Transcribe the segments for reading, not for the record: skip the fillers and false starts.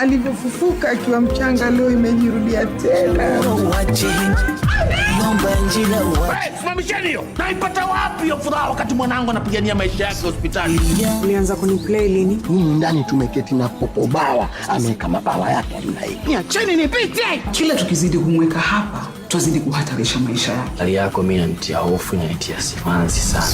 alivyofufuka akiwa mchanga leo imejirudia tena. Simamisheni hiyo! Naipata wapi hiyo furaha wakati mwanangu anapigania maisha yake hospitali? Ulianza kuniplay lini? Humu ndani tumeketi na popo bawa, ameweka mabawa yake namna hii. Niacheni nipite! Kila tukizidi kumweka hapa, twazidi kuhatarisha maisha yake. Hali yako mimi inanitia hofu, inanitia simanzi sana.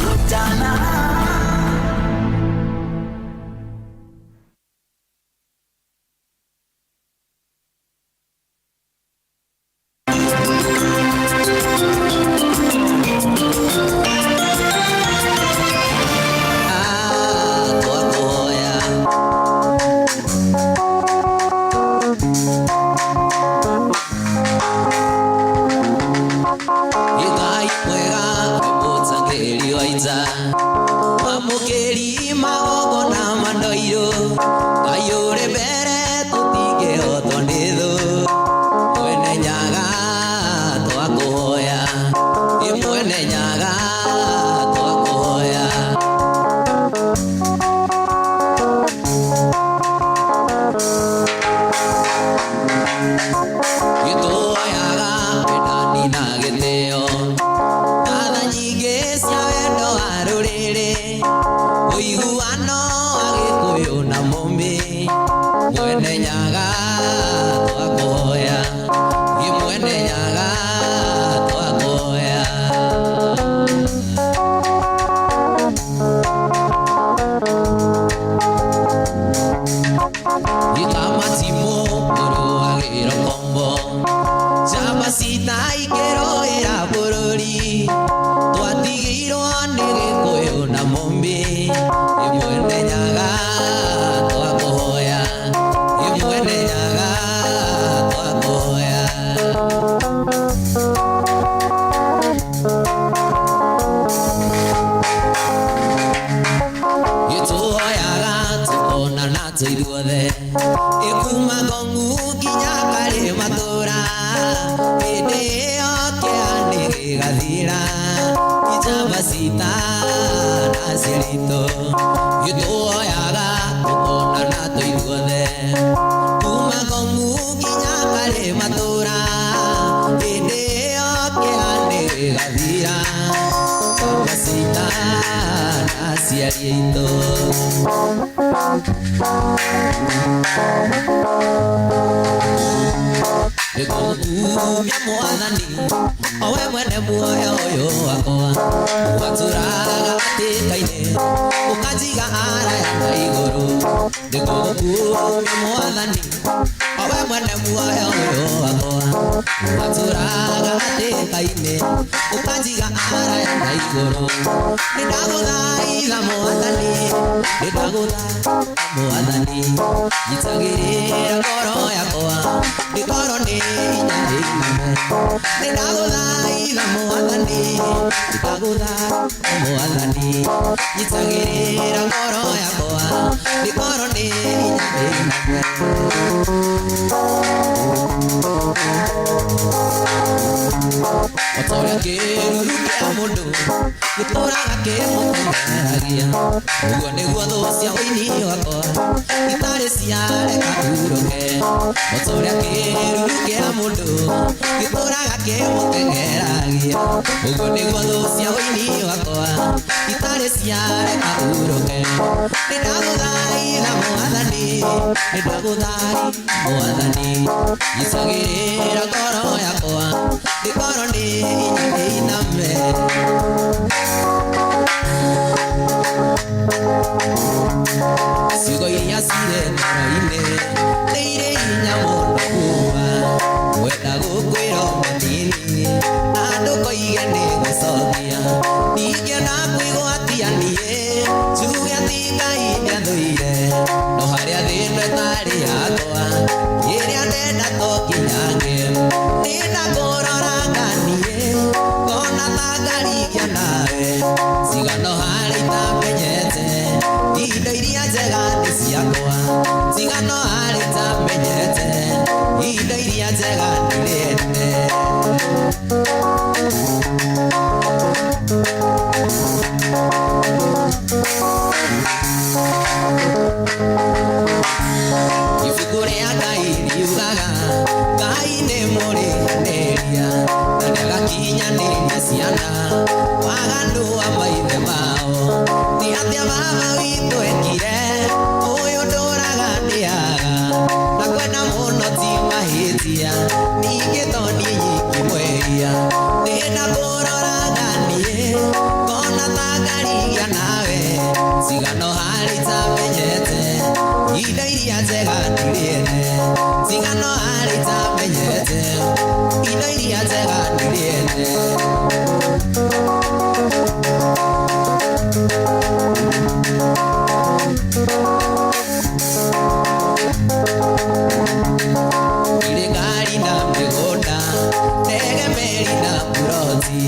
Ibuku rĩa Iria njega ndirĩene cigano harĩ itamenyete indo iria njega ndirĩene. Irĩ ngari na mĩgũnda ndege meri na buroti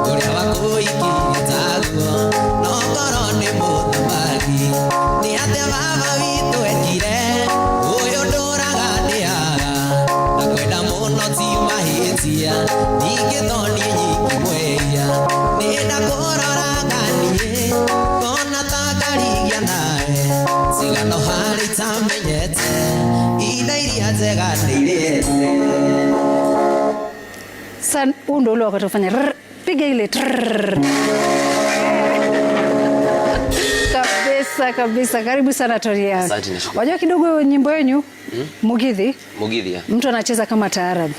ũrĩa wakũikirie taguo no ngoro nĩ mũthamaki nĩ atĩa baba witũ ekire ũyũ ndũraga nĩ aga na kwenda mũno ti mahĩtia ningĩ to niĩ nyiki mwĩhia nĩ ndakũroraga niĩ ngona ta ngarigia nawe cigano harĩ itamenyete indo iria njega nĩ irĩte. Sasa huu ndio ule wakati ufanya rrr, piga ile trrr. Kabisa kabisa. Karibu sana Tony Young. Asante, nashukuru. Wajua kidogo nyimbo yenu Mugithi, Mugithi ya. mtu anacheza kama taarab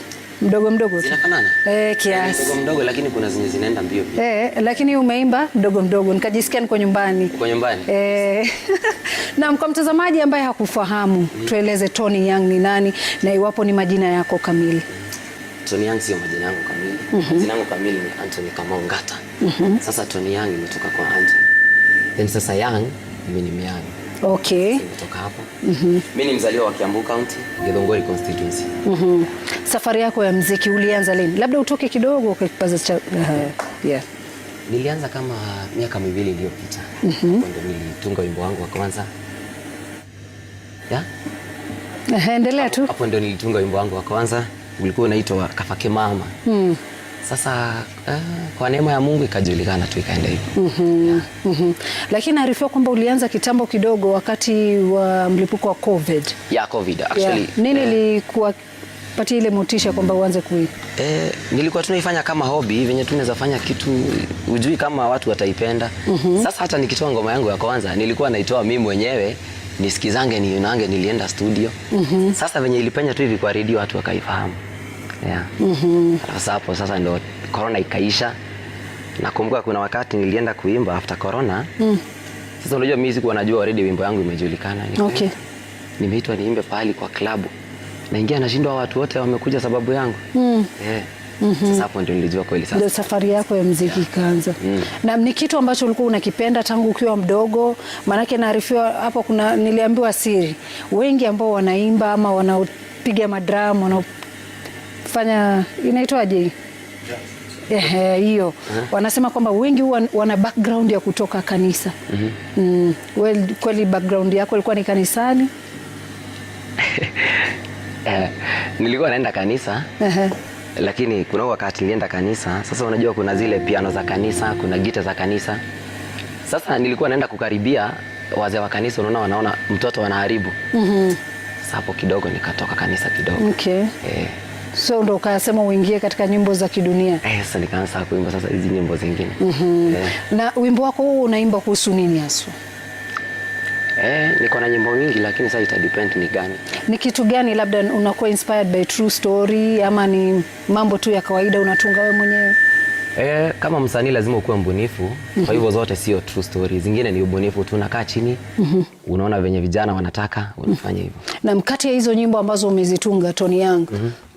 mdogo mdogo tu. Zinafanana? Kiasi. Mdogo mdogo, lakini kuna zenye zinaenda mbio pia. Lakini umeimba mdogo mdogo nikajisikia niko nyumbani. Uko nyumbani? Na kwa mtazamaji ambaye hakufahamu, tueleze Tony Young ni nani na iwapo ni majina yako kamili. Tony Young sio majina yangu kamili. Jina yangu kamili ni Anthony Kamau Ngata. Sasa Tony Young imetoka kwa Anthony. Then sasa Young mimi ni Myang. Imetoka hapo. Mimi ni mzaliwa wa Kiambu County, Githunguri constituency. Safari yako ya mziki ulianza lini? Labda utoke kidogo kwa kipaza cha yeah. Nilianza kama miaka 2 iliyopita. Hapo ndo nilitunga wimbo wangu wa kwanza. Yeah? Endelea tu. Hapo ndo nilitunga wimbo wangu wa kwanza, ulikuwa unaitwa Kafake Mama. Sasa kwa neema ya Mungu ikajulikana tu ikaenda hivyo. Lakini naarifiwa kwamba ulianza kitambo kidogo wakati wa mlipuko wa COVID. Yeah, COVID actually. Yeah. Nini ilikuwa patia ile motisha kwamba uanze kuimba? Nilikuwa tunaifanya kama hobby, venye tunaweza fanya kitu ujui kama watu wataipenda. Sasa hata nikitoa ngoma yangu ya kwanza nilikuwa naitoa mimi mwenyewe nisikizange nionange, nilienda studio. Sasa venye ilipenya tu hivi kwa radio watu wakaifahamu. Yeah. Sasa hapo sasa ndo corona ikaisha. Nakumbuka kuna wakati nilienda kuimba after corona. Sasa unajua mimi sikuwa najua already wimbo yangu imejulikana. Nimeitwa niimbe pahali kwa klabu. Naingia nashindwa, watu wote wamekuja sababu yangu. Sasa hapo ndio nilijua kweli sasa. Ndio safari yako ya muziki ikaanza. Na ni kitu ambacho ulikuwa unakipenda tangu ukiwa mdogo? Maanake naarifiwa hapo kuna, niliambiwa siri. Wengi ambao wanaimba ama wanaopiga madrum, wanaofanya inaitwaje? Hiyo. Wanasema kwamba wengi huwa wana background ya kutoka kanisa. Well, kweli background yako ilikuwa ni kanisani? Nilikuwa naenda kanisa. Lakini kuna wakati nilienda kanisa. Sasa unajua kuna zile piano za kanisa, kuna gita za kanisa. Sasa nilikuwa naenda kukaribia wazee wa kanisa, unaona wanaona mtoto wanaharibu. Sasa hapo kidogo nikatoka kanisa kidogo. So ndo ukasema uingie katika nyimbo za kidunia. Sasa nikaanza kuimba sasa hizi nyimbo zingine. Na wimbo wako huu unaimba kuhusu nini haswa? Niko na nyimbo mingi lakini sasa ita depend ni gani. Ni kitu gani labda unakuwa inspired by true story ama ni mambo tu ya kawaida unatunga wewe mwenyewe? Kama msanii lazima ukuwe mbunifu. Kwa hivyo zote sio true story. Zingine ni ubunifu tu, unakaa chini, unaona venye vijana wanataka, unafanya hivyo. Na mkati ya hizo nyimbo ambazo umezitunga Tony Young,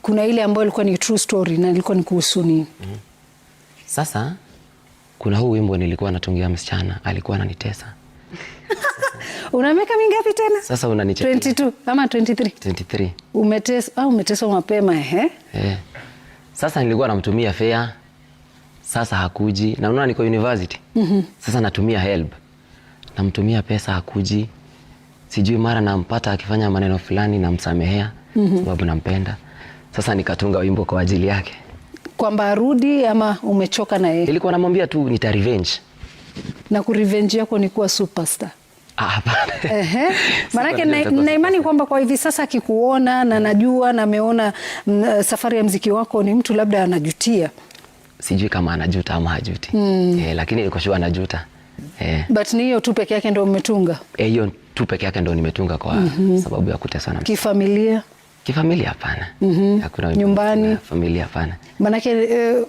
kuna ile ambayo ilikuwa ni true story na ilikuwa ni kuhusu nini? Sasa kuna huu wimbo nilikuwa natungia msichana, alikuwa ananitesa. Una miaka mingapi tena? Sasa unanichekea. 22 ama 23? 23. Umeteswa au umeteswa mapema ehe? Sasa nilikuwa namtumia fare. Sasa hakuji. Na unaona niko university. Sasa natumia help. Namtumia pesa hakuji. Sijui mara nampata akifanya maneno fulani namsamehea sababu nampenda. Sasa nikatunga wimbo kwa ajili yake. Kwamba arudi ama umechoka na yeye? Nilikuwa namwambia tu nita revenge. Na ku revenge yako ni kuwa superstar. Hapana. Maanake Sikuwa najua na imani kwamba kwa hivi sasa akikuona na najua na ameona safari ya mziki wako ni mtu labda anajutia. Sijui kama anajuta ama hajuti. Lakini niko sure anajuta. But ni hiyo tu peke yake ndio umetunga? Hiyo tu peke yake ndio nimetunga kwa sababu ya kuteswa na mtu. Kifamilia? Kifamilia hapana. Hakuna wimbo Nyumbani? wa familia hapana. Manake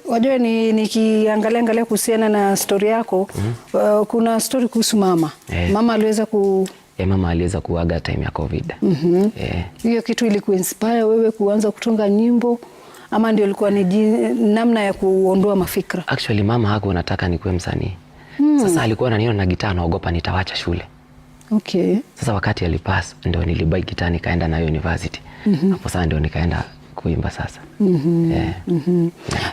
wajua nikiangalia angalia kuhusiana na story yako, kuna story kuhusu mama. Mama aliweza Mama aliweza kuaga time ya COVID. Hiyo kitu ilikuinspire wewe kuanza kutunga nyimbo ama ndio ilikuwa ni namna ya kuondoa mafikra? Actually mama hakuwa anataka nikuwe msanii. Sasa alikuwa ananiona na gitaa anaogopa nitawacha shule. Sasa wakati alipass ndio nilibuy gitaa nikaenda nayo university. Hapo sasa ndio nikaenda kuimba sasa.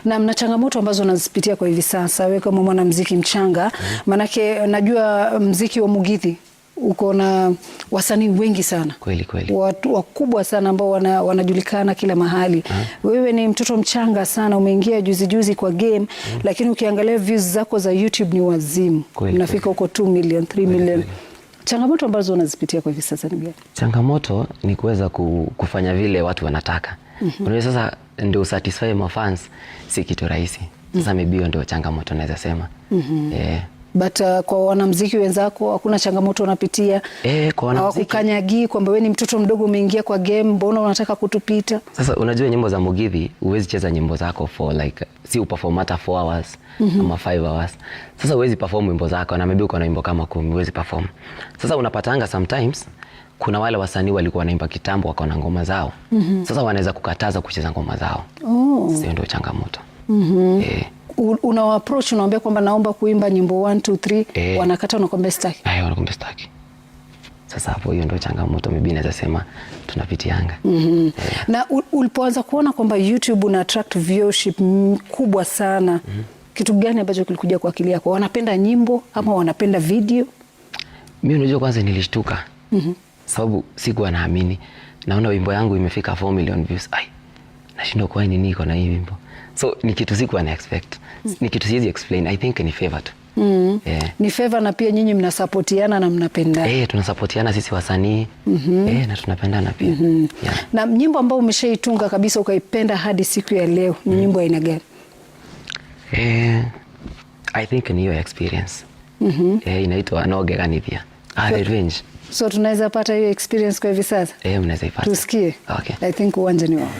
Na mna changamoto ambazo unazipitia kwa hivi sasa wewe kama mwanamuziki mchanga? Manake najua muziki wa Mugithi uko na wasanii wengi sana. Kweli, kweli. Watu wakubwa sana ambao wanajulikana kila mahali. Wewe ni mtoto mchanga sana, umeingia juzi juzi kwa game, lakini ukiangalia views zako za YouTube ni wazimu. Unafika huko 2 million, 3 million. Changamoto ambazo unazipitia kwa hivi sasa ni gani? Changamoto ni kuweza kufanya vile watu wanataka. Unajua sasa ndio satisfy mafans si kitu rahisi. Sasa maybe hiyo ndio changamoto naweza sema. But kwa wanamuziki wenzako hakuna changamoto unapitia? Kwa wanamuziki. Hawakukanyagii kwamba wewe ni mtoto mdogo umeingia kwa game, mbona unataka kutupita? Sasa unajua nyimbo za Mugithi huwezi cheza nyimbo zako for like, si uperform hata 4 hours ama 5 hours. Sasa huwezi perform wimbo zako na maybe uko na wimbo kama 10 huwezi perform. Sasa unapatanga sometimes kuna wale wasanii walikuwa wanaimba kitambo wako na ngoma zao. Sasa wanaweza kukataza kucheza ngoma zao. Sasa hiyo ndio changamoto. Una approach unaambia kwamba naomba kuimba nyimbo 1 2 3, wanakata wanakuambia sitaki. Wanakuambia sitaki. Sasa hapo hiyo ndio changamoto maybe naweza sema tunapitianga. Na ulipoanza kuona kwamba YouTube una attract viewership kubwa sana, kitu gani ambacho kilikuja kwa akili yako? Wanapenda nyimbo ama wanapenda video? Mimi unajua kwanza nilishtuka. Sababu sikuwa naamini. Naona wimbo yangu imefika 4 million views. Ai, nashindwa kwa nini niko na hii wimbo. So ni kitu sikuwa na expect. Ni kitu siwezi explain. I think ni favor tu. Ni favor na pia nyinyi mnasapotiana na mnapendana. Tunasapotiana sisi wasanii. Na tunapendana pia. Na nyimbo ambayo umeshaitunga kabisa ukaipenda hadi siku ya leo ni nyimbo aina gani? I think ni hiyo experience. Inaitwa Nogeganithia. The range. So tunaweza pata hiyo experience kwa hivi sasa? Mnaweza ipata. Tusikie. I think uwanja ni wao.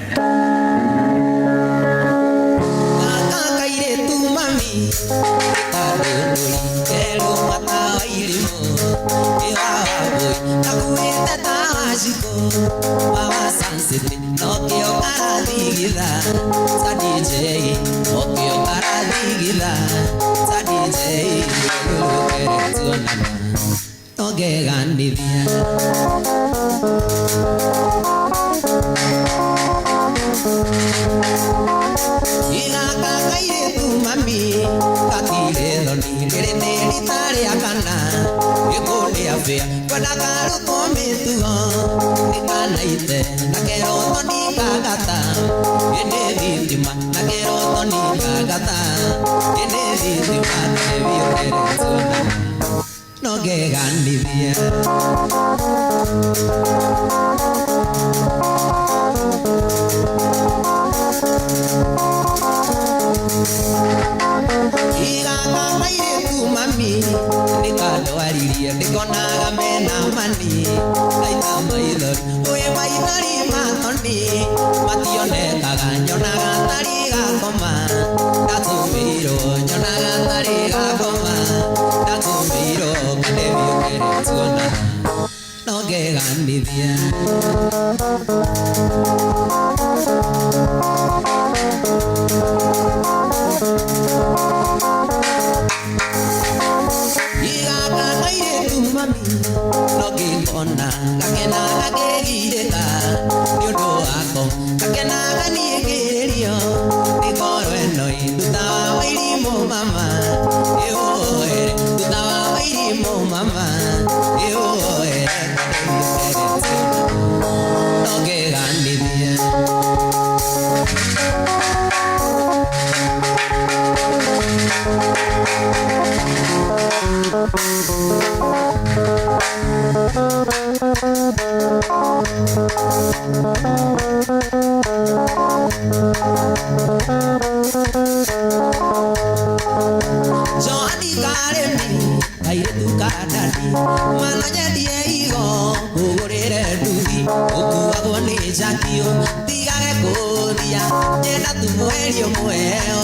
Mano nyendie igo, ũgũrĩre nduthi, ũkuagwo nĩ njakio, tigage kũ Mũthia nyenda tu mweri ũmwe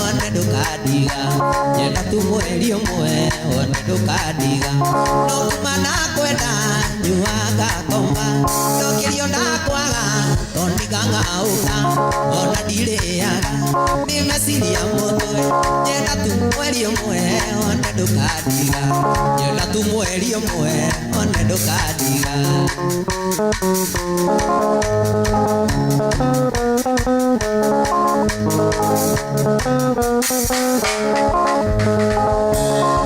one ndũkandiga, nyenda tu mweri ũmwe one ndũkandiga. No kuma ndakwenda nyuaga ngoma, ndokĩrio ndakwaga tondũ ng'aũka ona ndirĩaga nĩ meciria mũtwe. Nyenda tu mweri ũmwe one ndũkandiga, nyenda tu mweri ũmwe one ndũkandiga.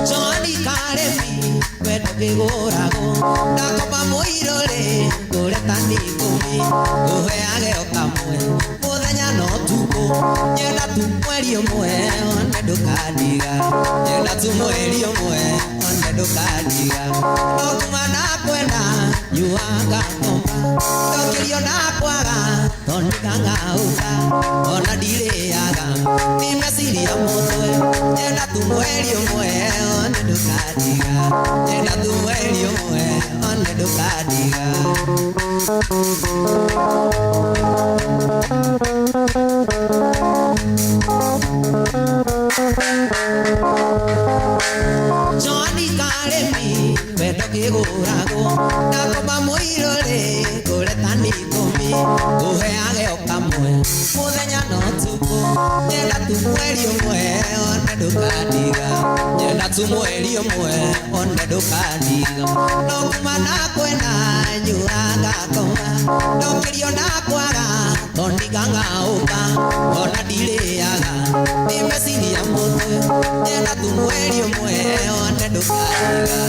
Johnny Karemi wendo kĩgũragwo, ndakoma mũirũrĩ ngũre tani ikũmi, ngũheage o kamwe mũthenya na ũtukũ. Nyenda tu mweri ũmwe one ndũkandiga, nyenda tu mweri ũmwe one ndũkandiga. No kuma ndakwenda nyuaga ngoma, ndokĩrio ndakwaga tondũ ng'aũka ona ndirĩaga nĩ meciria mũtwe. Nyenda tu mweri ũmwe one ndũkandiga, nyenda tu mweri ũmwe one ndũkandiga. Johnny Karemi wendo kĩgũragwo, ndakoma mũirũrĩ ngũre tani ikũmi, ngũheage o kamwe mũthenya na ũtukũ. Nyenda tu mweri ũmwe one ndũkandiga, nyenda tu mweri ũmwe one ndũkandiga. No kuma ndakwenda nyuaga ngoma, ndokĩrio ndakwaga tondũ ng'aũka ona ndirĩaga nĩ meciria mũtwe. Nyenda tu mweri ũmwe one ndũkandiga,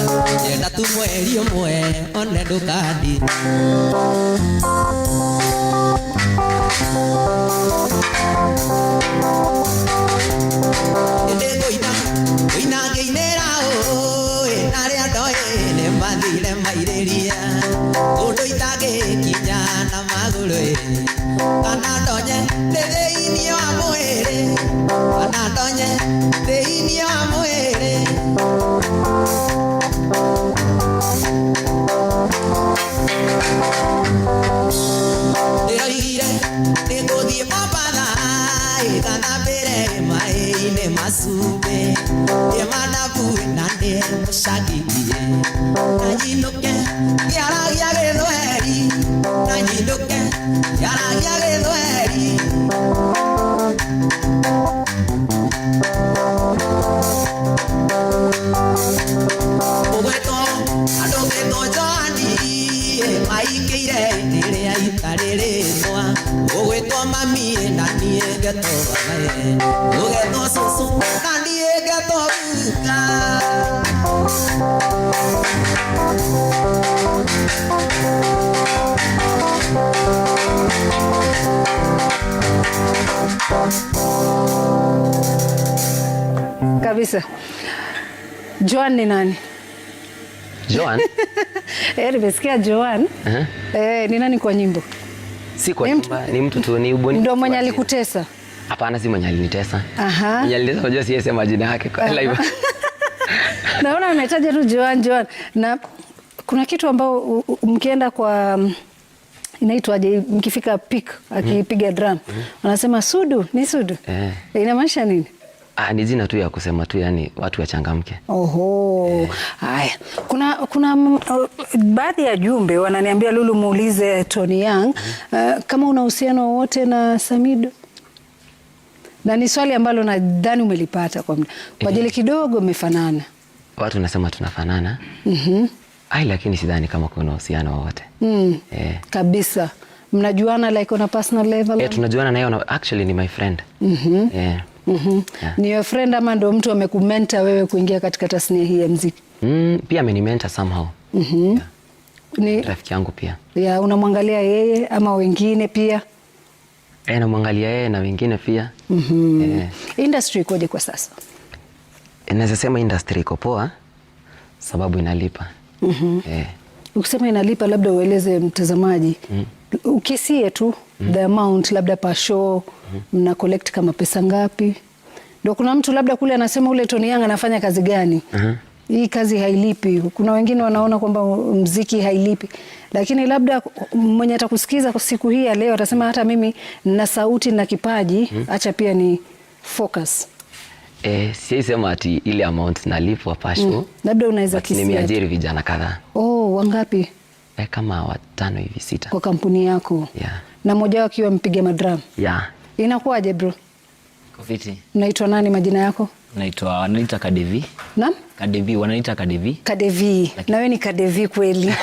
nyenda tu mweri ũmwe one ndũkandiga. Ndĩngũina ngũina ngĩinĩra ũĩ na arĩa ndoĩ nĩ mathire mairĩria, kũndũ itangĩkinya na magũrũ ĩ, kana ndonye ndĩ thĩinĩ wa mwĩrĩ, kana ndonye thĩinĩ wa mwĩrĩ. Ndĩroigire nĩngũthiĩ Mombatha ĩgathambĩre maĩ-inĩ macumbĩ, ndĩ manabu na ndĩ mũcangithie, na nyinũke ngĩaragia Gĩthweri, na nyinũke ngĩaragia Gĩthweri. Ũgwĩtwo andũ getwo Joani maikĩire rĩrĩa itarĩ rĩtwa, ũgwĩtwo mami na niĩ ngetwo baba, ũgetwo cũcũ na niĩ ngetwo guka. Kabisa. Joan ni nani? Joan? Nimesikia Joan. Ni nani kwa nyimbo? Si kwa Ni mtu- nyimbo, ni mtu tu, ni ubunifu. Ndio mwenye wa jina. alikutesa? Hapana, si mwenye alinitesa. Aha. Mwenye alinitesa, unajua siwezi sema jina yake kwa live. Naona ametaja tu Joan, Joan. Na kuna kitu ambao mkienda kwa inaitwaje, mkifika peak akipiga drum wanasema sudu, ni sudu. Inamaanisha nini? Ni jina tu ya kusema tu, yani watu wachangamke. Oho. Haya. Kuna baadhi ya jumbe wananiambia Lulu muulize Tony Young kama una uhusiano wowote na Samidoh. Na ni swali ambalo nadhani umelipata kwa muda. Kwa ajili kidogo mmefanana. Watu nasema tunafanana. Ai, lakini sidhani kama kuna uhusiano wowote. Kabisa. Mnajuana like on a personal level? Tunajuana naye actually ni my friend. Yeah. Ni your friend ama ndo mtu amekumentor wewe kuingia katika tasnia hii ya muziki? Pia amenimenta somehow. Yeah. Ni rafiki yangu pia. Ya, unamwangalia yeye ama wengine pia? Namwangalia yeye na wengine pia. Industry ikoje kwa sasa? Naweza sema industry iko poa sababu inalipa. Ukisema inalipa, labda ueleze mtazamaji. Ukisie tu the amount labda per show mna collect kama pesa ngapi? Ndio kuna mtu labda kule anasema ule Tony Young anafanya kazi gani? Hii kazi hailipi. Kuna wengine wanaona kwamba muziki hailipi. Lakini labda mwenye atakusikiza siku hii ya leo atasema hata mimi na sauti na kipaji, acha pia ni focus. Siwezi sema ati ile amount nalipwa pasho. Labda unaweza But kisia. nimeajiri vijana kadhaa. Oh, wangapi? Kama 5 hivi 6. Kwa kampuni yako? Yeah. Na mmoja wao akiwa mpiga madrum? Yeah. Inakuwaje bro? Kofiti. Unaitwa nani, majina yako? Naitwa, wananiita Kadevi. Naam? Kadevi, wananiita Kadevi. Kadevi. Na wewe ni Kadevi kweli.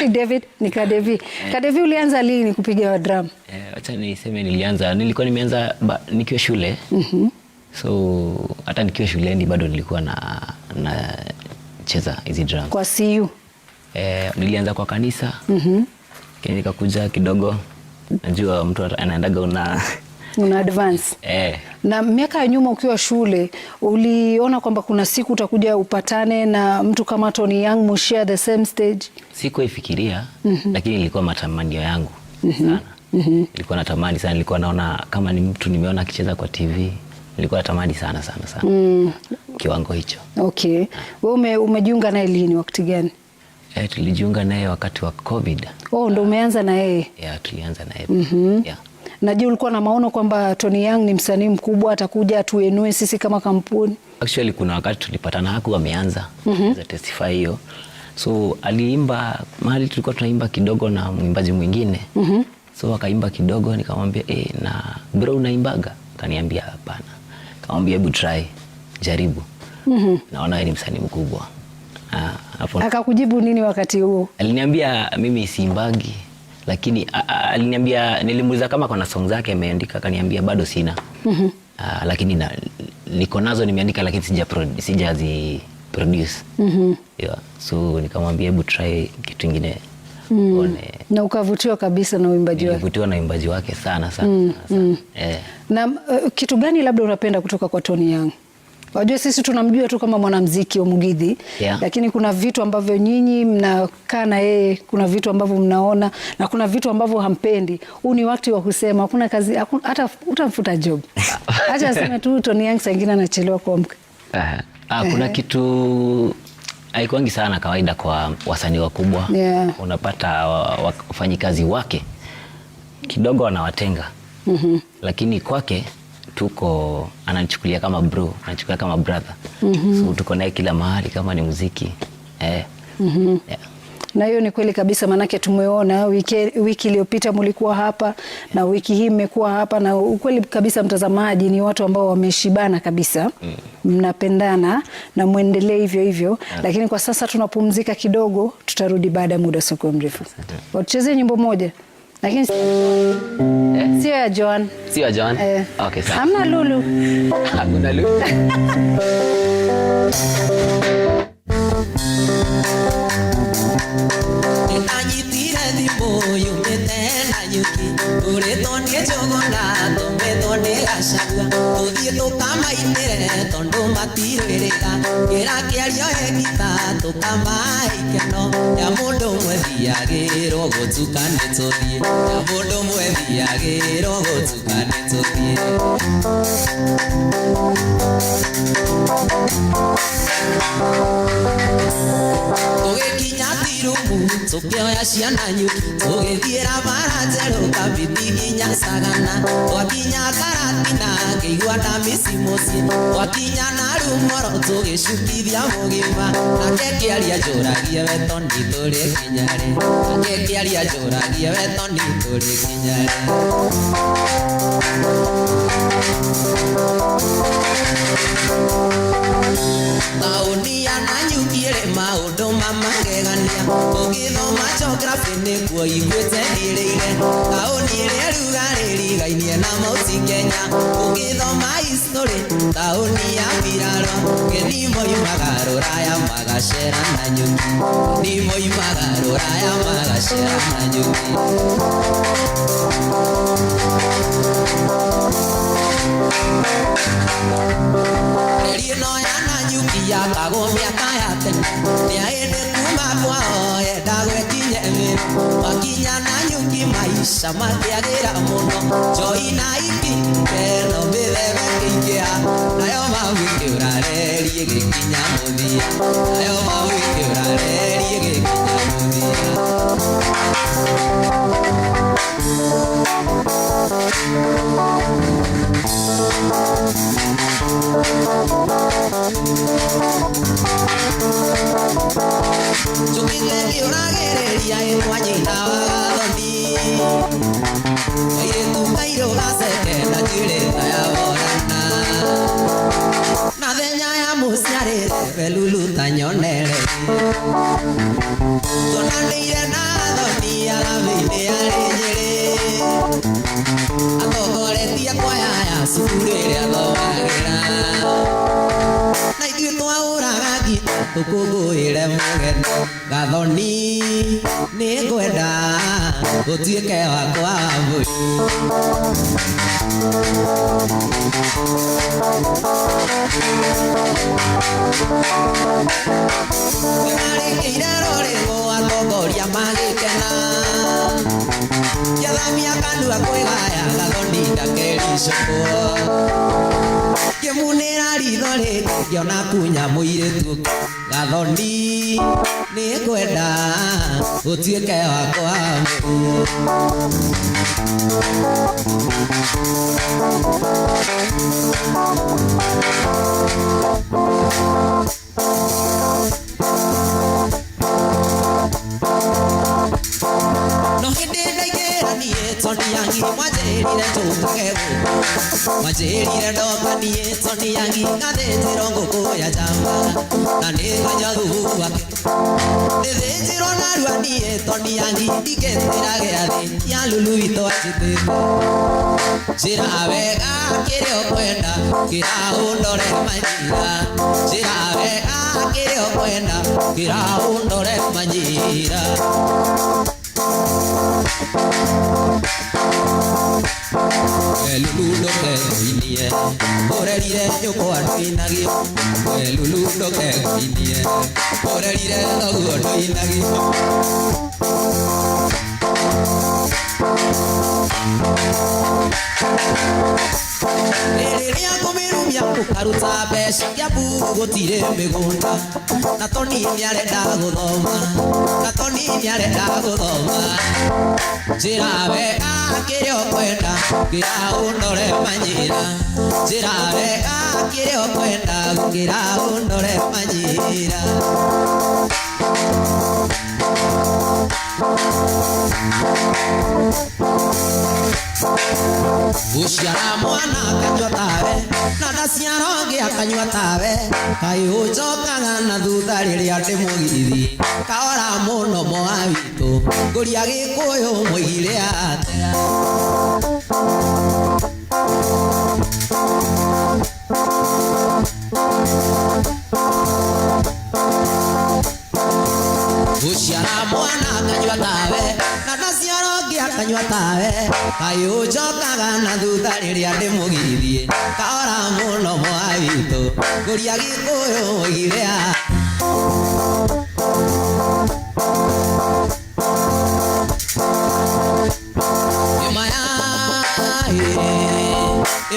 Ni David, ni Kadevi. Kadevi, ulianza lini kupiga drum? Acha niseme nilikuwa nimeanza nikiwa shule. So hata nikiwa shuleni bado nilikuwa na cheza hizi drums. Kwa CU? Nilianza kwa kanisa. Lakini nikakuja kidogo, najua mtu anaendaga una advance. Na miaka ya nyuma ukiwa shule uliona kwamba kuna siku utakuja upatane na mtu kama Tony Young, mu share the same stage? Sikuifikiria, lakini ilikuwa matamanio yangu sana. Nilikuwa natamani sana, nilikuwa naona kama ni mtu nimeona akicheza kwa TV, nilikuwa natamani sana sana sana. Kiwango hicho. Okay. Wewe umejiunga naye lini, wakati gani? Tulijiunga naye wakati wa COVID. Oh, ndo umeanza na yeye? Yeah, tulianza naye. Yeah. Na je, ulikuwa na maono kwamba Tony Young ni msanii mkubwa atakuja atuinue sisi kama kampuni? Actually kuna wakati tulipatana haku ameanza. Za testify hiyo. So aliimba mahali tulikuwa tunaimba kidogo na mwimbaji mwingine. So akaimba kidogo, nikamwambia na bro unaimbaga? Akaniambia hapana. Nikamwambia hebu try, jaribu. Naona wewe ni msanii mkubwa. Hapo akakujibu nini wakati huo? Aliniambia mimi siimbagi, lakini aliniambia, nilimuuliza kama kuna song zake ameandika, akaniambia bado sina. Lakini niko nazo nimeandika, lakini sijazi produce. Yeah. So nikamwambia hebu try kitu kingine. Na ukavutiwa kabisa na uimbaji wake? Nilivutiwa na uimbaji wake sana sana, sana. Na kitu gani labda unapenda kutoka kwa Tony Young? Wajua sisi tunamjua tu kama mwanamuziki wa Mugithi, lakini kuna vitu ambavyo nyinyi mnakaa na yeye, kuna vitu ambavyo mnaona na kuna vitu ambavyo hampendi. Huu ni wakati wa kusema, hakuna kazi, hata utamfuta job. Acha aseme tu Tony Young saa nyingine anachelewa kuamka. Kuna kitu haikuangi sana kawaida kwa wasanii wakubwa. Unapata wafanyikazi wake kidogo wanawatenga. Lakini kwake tuko, ananichukulia kama bro, ananichukulia kama brother. So tuko naye kila mahali kama ni muziki. Yeah. Na hiyo ni kweli kabisa, manake tumeona wiki iliyopita mlikuwa hapa na wiki hii mmekuwa hapa, na ukweli kabisa mtazamaji, ni watu ambao wameshibana kabisa. Mnapendana na muendelee hivyo hivyo. Lakini kwa sasa tunapumzika kidogo, tutarudi baada ya muda usio mrefu. Watuchezee nyimbo moja. Lakini sio ya Joan. Sio ya Joan? Okay, sawa. Hamna Lulu. Hakuna Lulu. Nitanyitire thimũ yumĩte na nyuki, tũrĩtwo nĩ njũgũna, tũmĩtwo nĩ gacagua, tũthiĩ tũkamainĩre tondũ matirwĩrĩga, kĩra kĩario hekita tũkamahe ikeno, ya mũndũ ũmwe thiagĩrwo gũtuka nĩ tũthiĩ, ya mũndũ ũmwe thiagĩrwo gũtuka nĩ tũthiĩ. Tũgĩkinya Tirumu tũkĩoya ciana nyuki, tũgĩthiĩra bara njerũ Kabiti nginya Sagana, twakinya Karatina ngĩigua ndamici mũciĩ, twakinya Narumoro tũgĩcukithia mũgima, nake kĩaria njũragie we Toni tũrĩ kinya rĩ, nake kĩaria njũragie we Toni tũrĩ kinya rĩ. Taũni ya Nanyuki ĩrĩ maũndũ ma magegania, ũgĩthoma geography nĩkuo iguĩte ĩrĩire, taũni ĩrĩa rugarĩ ĩrigainie na Mount Kenya, ũgĩthoma history taũni ya Birarũ, geni moimaga rũraya magacera Nanyuki, geni moimaga rũraya magacera Nanyuki. Reri ĩno ya Nyuki yakagwo mĩaka ya tene nĩ hĩndĩ kuma kwao enda gwekinye mĩro makinya na nyuki maisha makĩagĩra mũno njoi na iki keno mĩthemba ĩkĩingĩha nayo mau ĩkĩũra reri ĩgĩkinya mũthia nayo mau ĩkĩũra reri ĩgĩkinya mũthia. Njũkĩte ngĩũragĩrĩria ĩtwa nyina wa Gathoni kairĩtu kairũ gaceke na njuĩrĩ ta ya Borana na thenya ya mũciarĩre belulu ta nyonere tuonanĩire na Gathoni arambĩinĩ arĩ Nyĩrĩ atongoretie kwaya ya cukuru ĩrĩa thomagĩra na ithuĩ twahũraga ngita tũkũngũĩre mũgeni Gathoni nĩngwenda ũtuĩke wakwa wa nĩmarĩkĩire rũrĩngũ atongoria magĩkena ngĩathamia kanua kwĩgaya Gathoni ndakericũkwo ngĩmunĩra ritho rĩngĩ ngĩona kunya mũirĩtu Gathoni nĩngwenda ũtuĩke wakwa no hĩndĩ ndaingĩra niĩ Toni Yangi mwanjĩrire njũkage gũkũ mwanjĩrire ndoka niĩ Toni Yangi ngathĩnjĩrwo ngũkũ ya njamba na nĩngũnyua thubu wake nĩthĩnjĩrwo narua niĩ Toni Yangi ndingĩtĩra gĩathĩ ya Lulu witũ anjĩtĩte njĩra wega kĩrĩa ũkwenda kĩra ũndore manyira njĩra wega kĩrĩa ũkwenda kĩra ũndore manyira. Lulu ndũkeguinie ũrerire nyũkwa ndũinagio Lulu ndũkeguinie ũrerire thoguo ndũinagio. Rĩrĩa ngũmĩrumia ũkaruta mbeca Kiambu gũtirĩ mĩgũnda na Toni nĩarenda gũthoma na Toni nĩarenda gũthoma njĩra wega kĩrĩa ũkwenda kĩra ũndore manyira njĩra wega kĩrĩa ũkwenda kĩra ũndore manyira. Gũciara mwana akanyua tawe na ndaciara ũngĩ akanyua tawe kaĩ ũnjokaga na thutha rĩrĩa ndĩ mũgithi kaora mũno moa witũ ngũria Gĩkũyũ mũigire atĩa. Gũciara mwana akanyua tawe na ndaciara ũngĩ akanyua tawe kaĩ ũnjokaga na thutha rĩrĩa ndĩ mũgithi kaora mũno moa witũ ngũria Gĩkũyũ mũigire atĩa.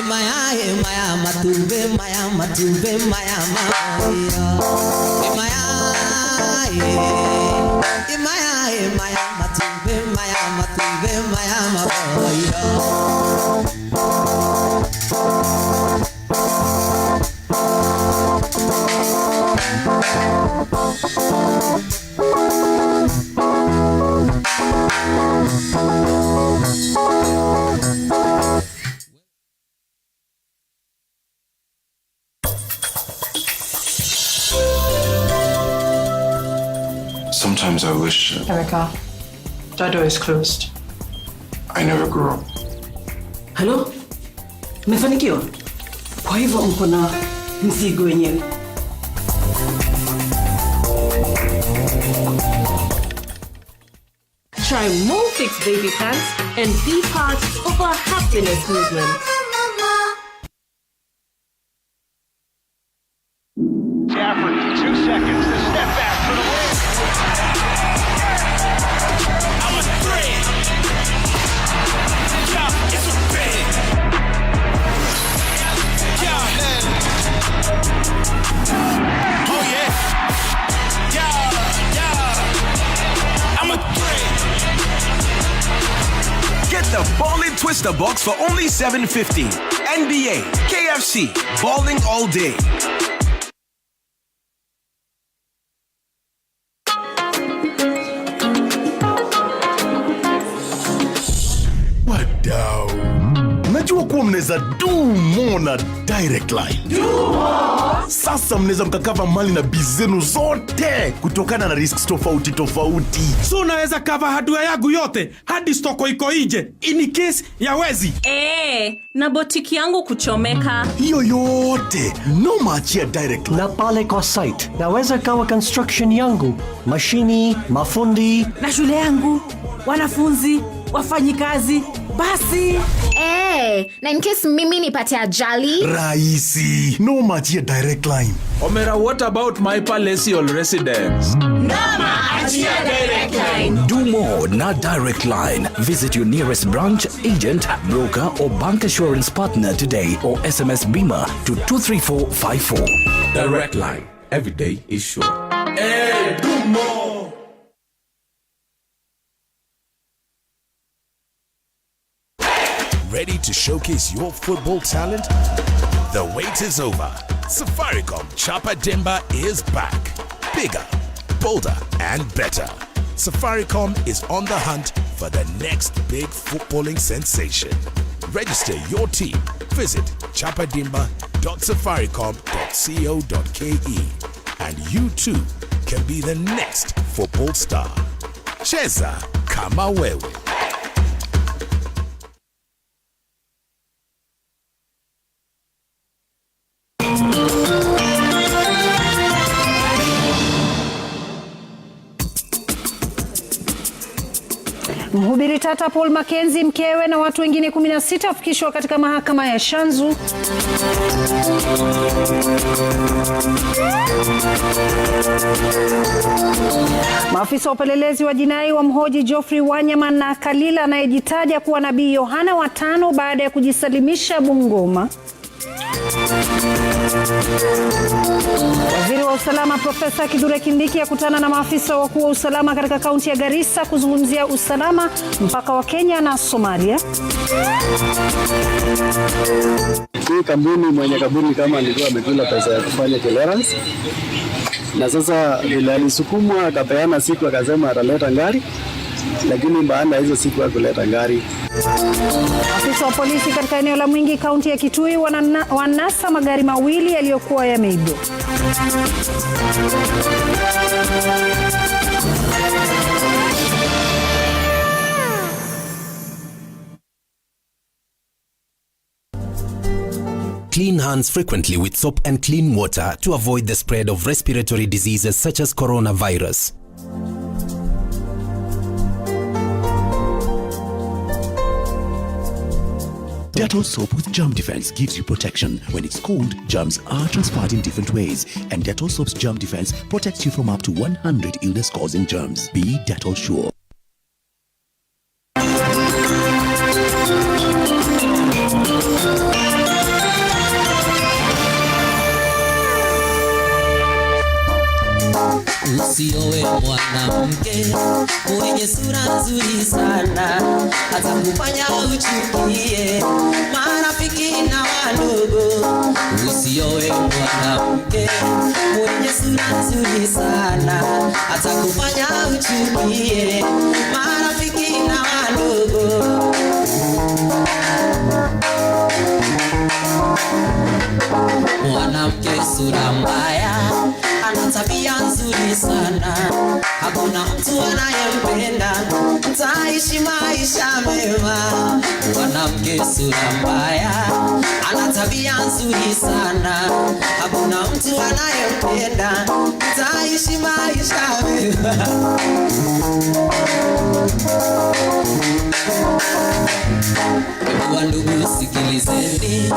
Maya maya matumbĩ maya matumbĩ maya mamoyo maya maya maya matumbĩ maya matumbĩ maya mamoyo. Sometimes I wish... Erica, that door is closed. I never grew up. Hello? Mmefanikiwa? Kwa hivyo mko na mzigo wenyewe. Try Molfix Baby Pants and be part of our happiness movement. seconds. The step back for the win. I'm a threat. Yeah, it's a bang. Yeah. Oh yeah. Yeah, yeah. I'm a threat. Get the Ballin' Twister box for only $7.50. NBA, KFC, balling all day. Wadau, najua kuwa mnaweza do more na Direct Line. Sasa mnaweza mkacover mali na biz zenu zote kutokana na risks tofauti tofauti. So unaweza cover hardware yangu yote hadi stoko iko nje in case ya wezi. Na botiki yangu kuchomeka. Hiyo yote noma, achia Direct Line. Na pale kwa site naweza cover construction yangu, mashini, mafundi na shule yangu, wanafunzi, wafanyikazi, basi. Na in case mimi nipate ajali. Rahisi, noma, achia Direct Line. Omera, what about my palatial residence? Noma, achia Direct Line. Do more na Direct Line. Visit your nearest branch, agent, broker, or bank assurance partner today or SMS BIMA to 23454. Direct Line. Every day is sure. Hey, do more. Ready to showcase your football talent? The wait is over. Safaricom Chapa Dimba is back. Bigger, bolder, and better. Safaricom is on the hunt for the next big footballing sensation. Register your team. Visit chapadimba.safaricom.co.ke and you too can be the next football star. Cheza kama wewe. Mhubiri tata Paul Mackenzie, mkewe na watu wengine 16 wafikishwa katika mahakama ya Shanzu. Maafisa wa upelelezi wa jinai wamhoji Geoffrey Wanyama na Kalila anayejitaja kuwa Nabii Yohana wa 5 baada ya kujisalimisha Bungoma. Waziri wa usalama Profesa Kithure Kindiki akutana na maafisa wakuu wa usalama katika kaunti ya Garissa kuzungumzia usalama mpaka wa Kenya na Somalia. Hii kampuni, mwenye kampuni kama alikuwa amekula pesa ya kufanya clearance, na sasa vile alisukumwa akapeana siku akasema ataleta gari, lakini baada ya hizo siku hakuleta gari. Afisa wa polisi katika eneo la Mwingi kaunti ya Kitui wanasa magari mawili yaliyokuwa yameibwa. Clean hands frequently with soap and clean water to avoid the spread of respiratory diseases such as coronavirus. Dettol soap with germ defense gives you protection. When it's cold, germs are transferred in different ways. And Dettol soap's germ defense protects you from up to 100 illness-causing germs. Be Dettol sure. Usiowe mwanamke mwenye sura nzuri sana, atakufanya uchukie marafiki na wandugu. Usiowe mwanamke mwenye sura nzuri sana, atakufanya uchukie marafiki na wandugu. Mwanamke sura mbaya ana tabia nzuri sana, hakuna mtu anayempenda, mtaishi maisha mema. Mwanamke sura mbaya ana tabia nzuri sana, hakuna mtu anayempenda, mtaishi maisha mema. Wa ndugu sikilizeni,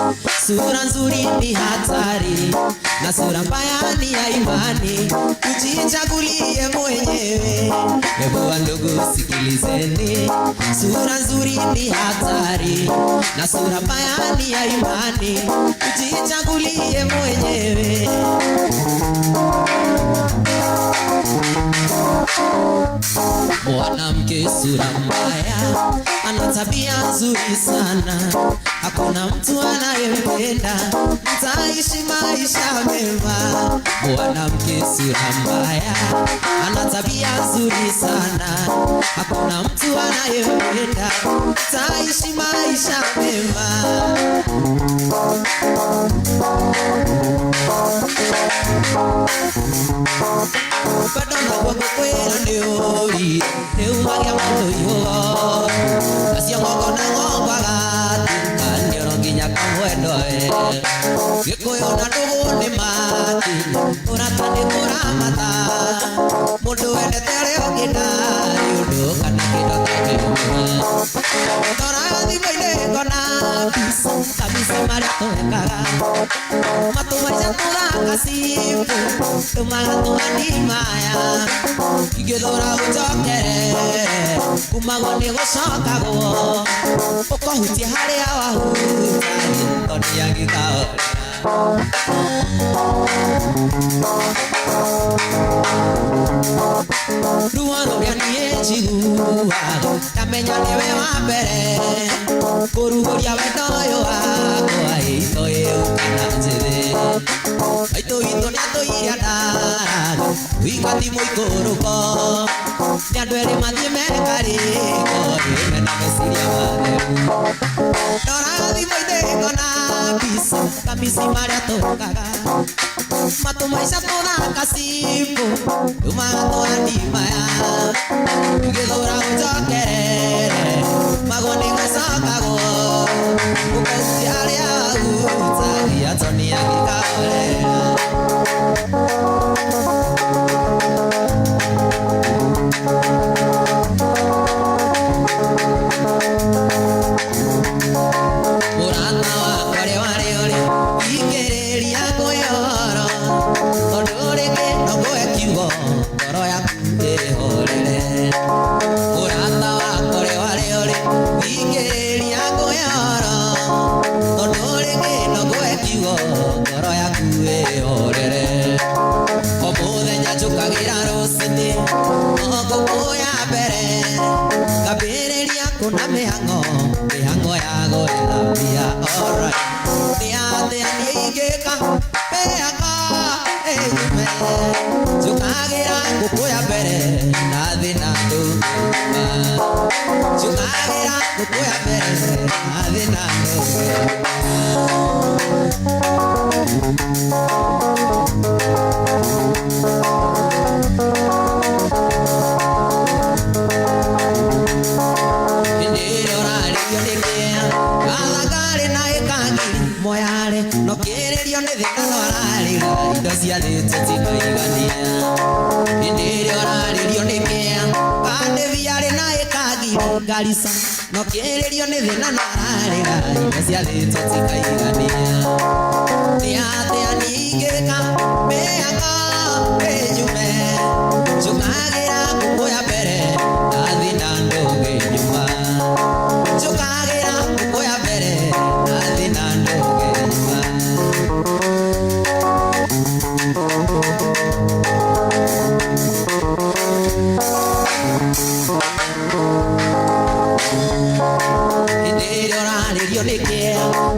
sura nzuri ni hatari na sura mbaya ni ya imani, ujichagulie mwenyewe. Hebu wa ndugu sikilizeni, sura nzuri ni hatari na sura mbaya ni ya imani, ujichagulie mwenyewe. Mwanamke sura mbaya ana tabia nzuri sana, hakuna mtu anayempenda, mtaishi maisha mema. Mwanamke sura mbaya ana tabia nzuri sana, hakuna mtu anayempenda, mtaishi maisha mema. Bado nagukwira nĩ ũri rĩu magĩa matũihũgo acio ng'ongo na ng'ongo agatukanĩro nginya kamwendo we Gĩkũyũ na ndũgũ nĩ mati ũrata nĩ kũramata mũndũ wendete ũrĩa ũngĩ ndarĩ ũndũ kana kĩndũ atangĩmũhe. Ndora thimũ-inĩ ngona mbica kabisa marĩa twekaga matũmaica tũthaka cimbu tũmaga tũhandi maya ingĩthũra ũnjokerere kumagwo nĩ gũcokagwo ũkohutia harĩa wahuta gĩtonia gĩkaorera. Ruo rũrĩa niĩ njiguaga ndamenya nĩwe wa mbere kũrugũria wendo ũyũ wakwa ito ĩu kana njĩthĩ aitũ witũ nĩatũire ndaraga wika ti mũikũrũko nĩ andũ erĩ mathiĩ mekarĩko mena meciria matheru. Ndora thimũ-inĩ ngona mbica kamisi marĩa tũkaga matũmaica tũthaka cimbu tũmaga tũhandi maya ngĩthũra ũnjokerere magwo nĩ gũcokagwo ũkahutia harĩa wahutagia tonia gĩkaorera. Mũrata wakwa rĩ warĩ ũrĩ ingĩrĩria ngwĩhoro tondũ rĩngĩ no ngũhe kiugo ngoro yaku ĩhorere. Mũrata wakwa rĩ warĩ ũrĩ ingĩrĩria ngwĩhoro tondũ rĩngĩ no ngũhe kiugo ngoro yaku ĩhorere. O mũthenya njũkagĩra rũcinĩ o ngũkũ ya mbere ngambĩrĩria kũna mĩhang'o mĩhang'o ya gwetha mbia alright. Nĩ atĩa niĩ ingĩka mĩhang'o ĩnyume njũkagĩra ngũkũ ya mbere na thĩna ndũngĩuma njũkagĩra ngũkũ ya mbere na thĩna ndũngĩuma. Hĩndĩ ĩrĩa ũrarĩrio nĩ kĩa gathangarĩ na ĩkangiri moyarĩ no kĩrĩrio nĩ thĩna no ararĩra indo ciathĩte tikaigania. Hĩndĩ ĩrĩa ũrarĩrio nĩ kĩa kandĩbiarĩ na ĩkangiri Garissa no kĩrĩrio nĩ thĩna no ararĩra indo ciathĩte tikaigania. Nĩ atĩa niĩ ingĩka mĩhang'o ĩnyume njũkagĩra ngũkũ ya mbere na thĩna ndũngĩnyuma njũkagĩra ngũkũ ya mbere na thĩna ndũngĩnyuma. Hĩndĩ ĩrĩa ũrarĩrio nĩ kĩa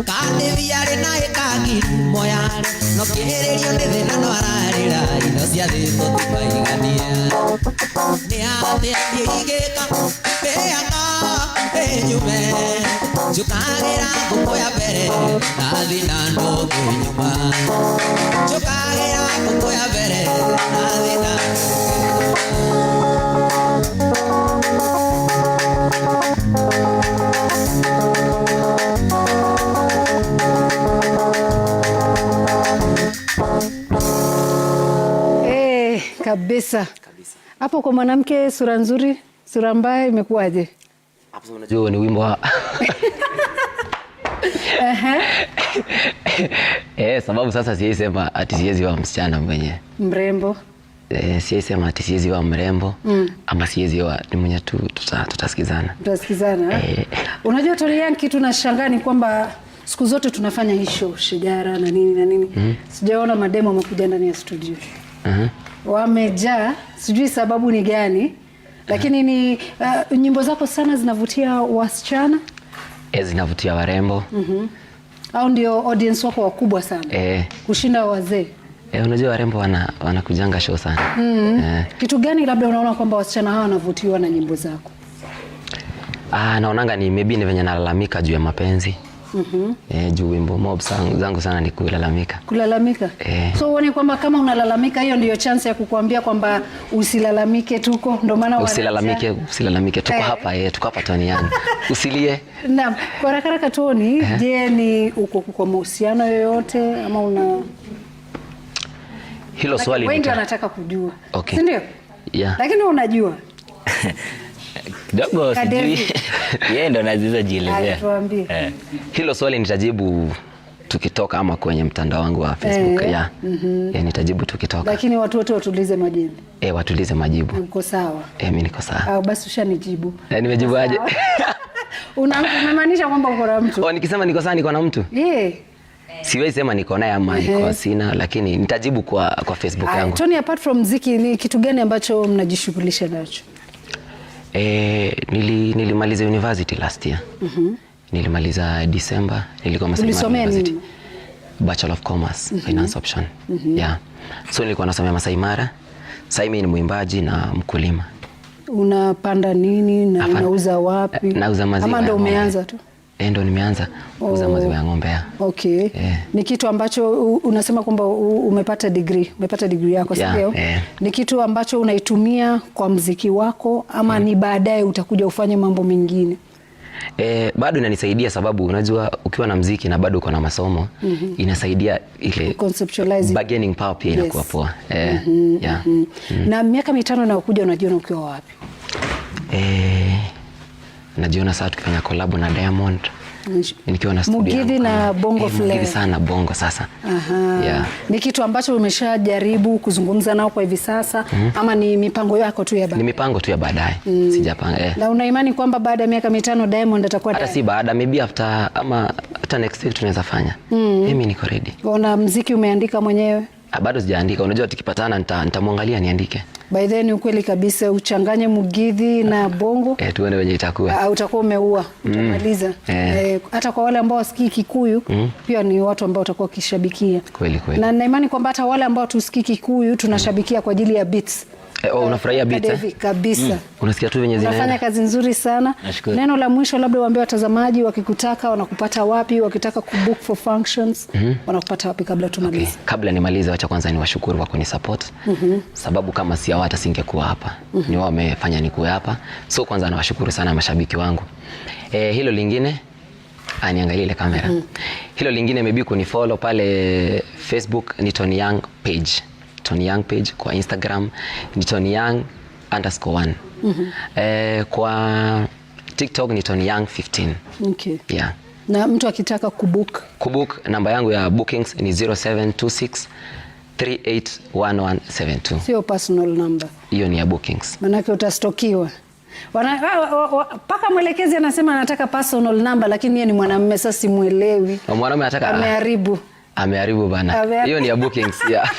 kandĩbiarĩ na ĩkangiri moyarĩ no kĩrĩrio nĩ thĩna no ararĩra indo ciathĩtwo tikaigania. Nĩ atĩa niĩ ingĩka mĩhang'o ĩnyume njũkagĩra ngũkũ ya mbere na thĩna ndũngĩnyuma njũkagĩra ngũkũ ya mbere na thĩna ndũngĩnyuma. Kabisa. Hapo kwa mwanamke sura nzuri, sura mbaya imekuwaje? Hapo unajua ni wimbo wa Ehe. Sababu sasa siwezi sema ati siwezi wa msichana mwenye Mrembo. Siwezi sema ati siwezi wa mrembo ama siwezi wa ni mwenye tu tutasikizana. Tutasikizana. Unajua Tony Young, kitu nashangaa ni kwamba siku zote tunafanya hii show shigara na nini na nini. Sijaona mademo wamekuja ndani ya studio. Wamejaa, sijui sababu ni gani. Lakini ni nyimbo zako sana zinavutia wasichana. Zinavutia warembo. Au ndio audience wako wakubwa sana. Kushinda wazee. Unajua warembo wanakujanga show sana. Kitu gani labda unaona kwamba wasichana hawa wanavutiwa na nyimbo zako? Naonanga ni maybe ni venye nalalamika juu ya mapenzi. Juu wimbo mob zangu sana ni kulalamika. Kulalamika? So uone kwamba kama unalalamika hiyo ndiyo chance ya kukuambia kwamba usilalamike, tuko ndio maana usilalamike tuko hapa, tuko hapa Tony Young. Usilie. Naam, kwa haraka haraka Tony, je, ni uko kwa mahusiano yoyote ama una hilo swali wengi wanataka kujua. Okay. Si ndio? Yeah. Lakini unajua. Kidogo sijui. Yeye ndo anaweza jielezea. Tuambie. Hilo swali nitajibu tukitoka ama kwenye mtandao wangu wa Facebook. Yeah. Nitajibu tukitoka. Lakini watu wote watulize majibu. Watulize majibu. Uko sawa? Mimi niko sawa. Au basi ushanijibu. Nimejibu aje? Unamaanisha kwamba uko na mtu? Nikisema niko sawa niko na mtu? Siwezi sema niko naye ama niko sina, lakini nitajibu kwa Facebook yangu. Tony, apart from muziki ni kitu gani ambacho mnajishughulisha nacho? Nilimaliza university last year. Nilimaliza December, nilikuwa Masai Mara University. Bachelor of Commerce, Finance option. Yeah. So nilikuwa nasomea Masai Mara. Sasa mimi ni mwimbaji na mkulima. Unapanda nini na unauza wapi? Nauza maziwa. Ama ndo umeanza tu? Ndo nimeanza kuuza maziwa ya ng'ombe. Okay. Ni kitu ambacho unasema kwamba umepata degree, yako, sio? Ni kitu ambacho unaitumia kwa mziki wako ama ni baadaye utakuja ufanye mambo mengine? Bado inanisaidia sababu unajua ukiwa na mziki na bado uko na masomo, inasaidia ile conceptualizing, bargaining power pia inakuwa poa. Na miaka 5 inayokuja unajiona ukiwa wapi? Najiona sasa tukifanya collab na Diamond. Nikiwa na studio Mugithi na Bongo Flava. Mugithi sana Bongo sasa. Aha. Ni kitu ambacho umeshajaribu kuzungumza nao kwa hivi sasa ama ni mipango yako tu ya baadaye? Ni mipango tu ya baadaye. Sijapanga. Na una imani kwamba baada ya miaka 5 Diamond atakuwa hata si baada, maybe after ama hata next week tunaweza fanya. Mimi niko ready. Una muziki umeandika mwenyewe? Bado sijaandika. Unajua tukipatana nitamwangalia niandike. By then ukweli kabisa uchanganye Mugithi na Bongo. Tuone wenye itakuwa. Utakuwa umeua, utamaliza. Hata kwa wale ambao wasikii Kikuyu pia ni watu ambao utakuwa kishabikia. Kweli kweli. Na nina imani kwamba hata wale ambao tusikii Kikuyu tunashabikia kwa ajili ya beats. Unafurahia beats? Kabisa. Unasikia tu venye zinaenda. Unafanya kazi nzuri sana. Nashukuru. Neno la mwisho labda waambie watazamaji wakikutaka wanakupata wapi, wakitaka kubook for functions, wanakupata wapi kabla tumalize? Okay. Kabla nimalize wacha kwanza niwashukuru kwa kunisupport. Sababu kama si hao hata singekuwa hapa. Ni wao wamefanya nikuwe hapa. So kwanza nawashukuru sana mashabiki wangu. Hilo lingine niangalie ile kamera. Hilo lingine maybe kunifollow pale Facebook ni Tony Young page. Tony Young page kwa Instagram ni Tony Young _1. Kwa TikTok ni Tony Young 15. Okay. Yeah. Na mtu akitaka kubook? Kubook namba yangu ya bookings ni 0726 381172. Sio personal number. Hiyo ni ya bookings. Manake utastokiwa. Paka mwelekezi anasema anataka personal number lakini yeye ni mwanamume sasa simuelewi. Mwanamume anataka ameharibu. Ameharibu bana. Hiyo ni ya bookings. Yeah.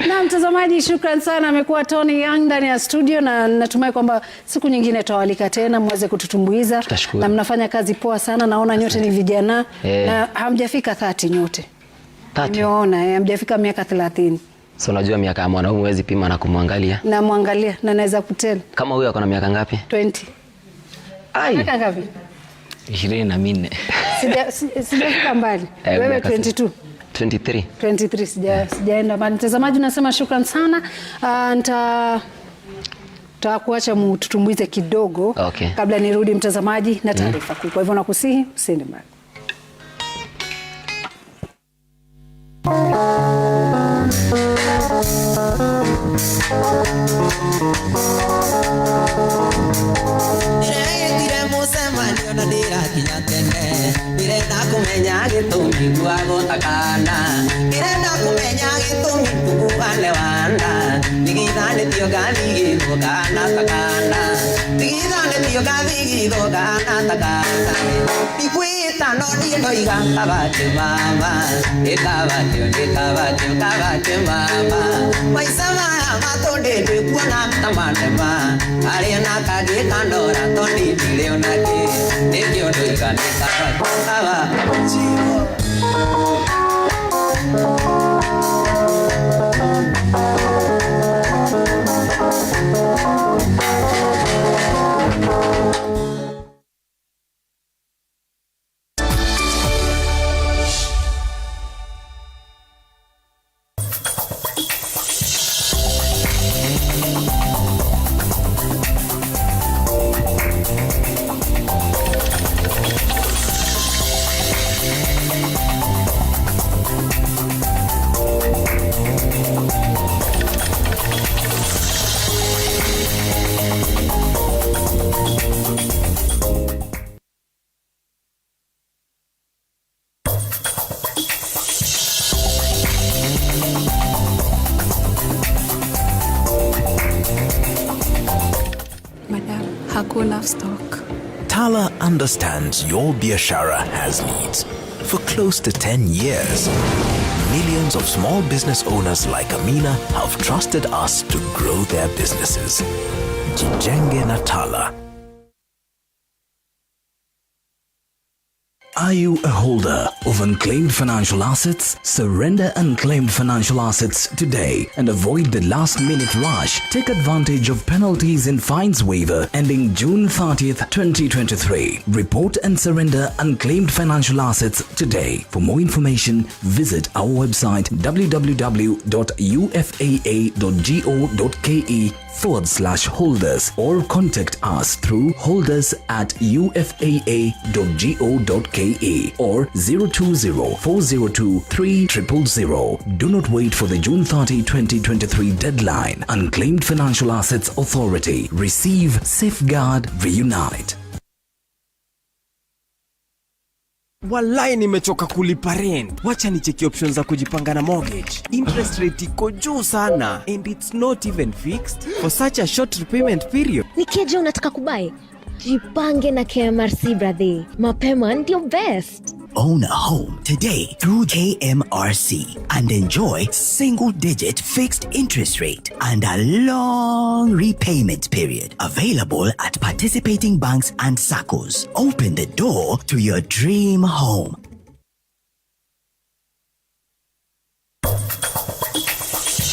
Na mtazamaji, shukran sana. Amekuwa Tony Young ndani ya studio na natumai kwamba siku nyingine tutawalika tena muweze kututumbuiza. Na mnafanya kazi poa sana. Naona nyote ni vijana na hamjafika 30 nyote. 30. Nimeona hamjafika miaka 30. So unajua miaka ya mwanaume huwezi pima na kumwangalia. Na muangalia na naweza kutell. Kama huyu ako na miaka ngapi? 20. Ai. Miaka ngapi? 24. Sijafika mbali. Wewe 22. 23. 23 sijaenda mbali. Mtazamaji unasema shukran sana. Nitakuacha mtutumbuize kidogo. Okay. Kabla nirudi mtazamaji na taarifa kuu. Kwa hivyo nakusihi usiende mbali. Ndĩracemanio na ndĩrakinya tene. Ndĩrenda kũmenya gĩtũmi gwa gũtakana. Ndĩrenda kũmenya gĩtũmi tũkuane wana. Ndigithanĩtio ngathigithwo kana takana. Ndigithanĩtio ngathigithwo kana takana. Ndikwĩta no niĩ ndoiga kabati mama. Nĩ kabatio nĩ kabatio kabati mama. Maica maya matũndĩ ndĩkuona ta manema. Arĩa na kangĩ kandora tondĩ ndirĩ ona kĩ. Nĩkĩo ndoiga nĩ kabatio kabatio. Madam, hakuna stock. Tala understands your biashara has needs. For close to 10 years, millions of small business owners like Amina have trusted us to grow their businesses. Jijenge na Tala. Are you a holder of unclaimed financial assets? Surrender unclaimed financial assets today and avoid the last minute rush. Take advantage of penalties and fines waiver ending June 30th, 2023. Report and surrender unclaimed financial assets today. For more information, visit our website www.ufaa.go.ke/holders or contact us through holders@ufaa.go.ke or 020 402 3000. Do not wait for the June 30, 2023 deadline. Unclaimed Financial Assets Authority. Receive, safeguard, reunite. Walai, nimechoka kulipa rent. Wacha nicheki options za kujipanga na mortgage. Interest rate iko juu sana and it's not even fixed for such a short repayment period. Ni keja unataka kubuy? Jipange na KMRC, brother. Mapema ndio best. Own a home today through KMRC and enjoy single digit fixed interest rate and a long repayment period. Available at participating banks and SACCOs. Open the door to your dream home.